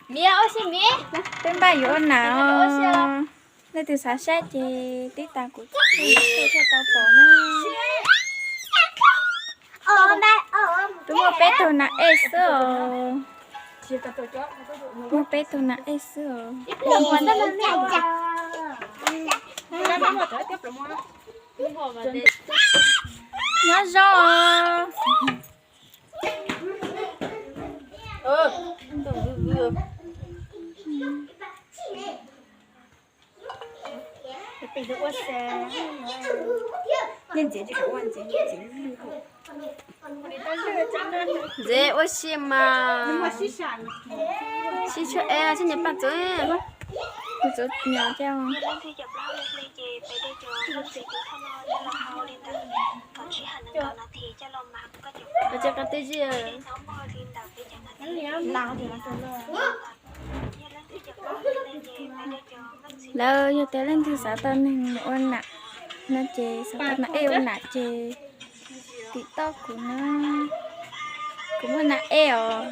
Miv, ua si miv. Peb npaj yuav ua nam os. Leej twg xav saib ces tib tas kuv thiaj tau pom na. Twb muaj peb tug nam ej xwb os. Muaj peb tug nam ej xwb os. Nyob zoo os. Ntxev ua si mas. Sib tshuaj es sib nyiam paj txoov. Txoov nyom thiab. Ua cas qab tib zis. Lawv yog tias leej twg xav tau neeg ua nam no ces xav tau nam ej ua nam ces tim toj kuv na. Kuv muaj nam ej os.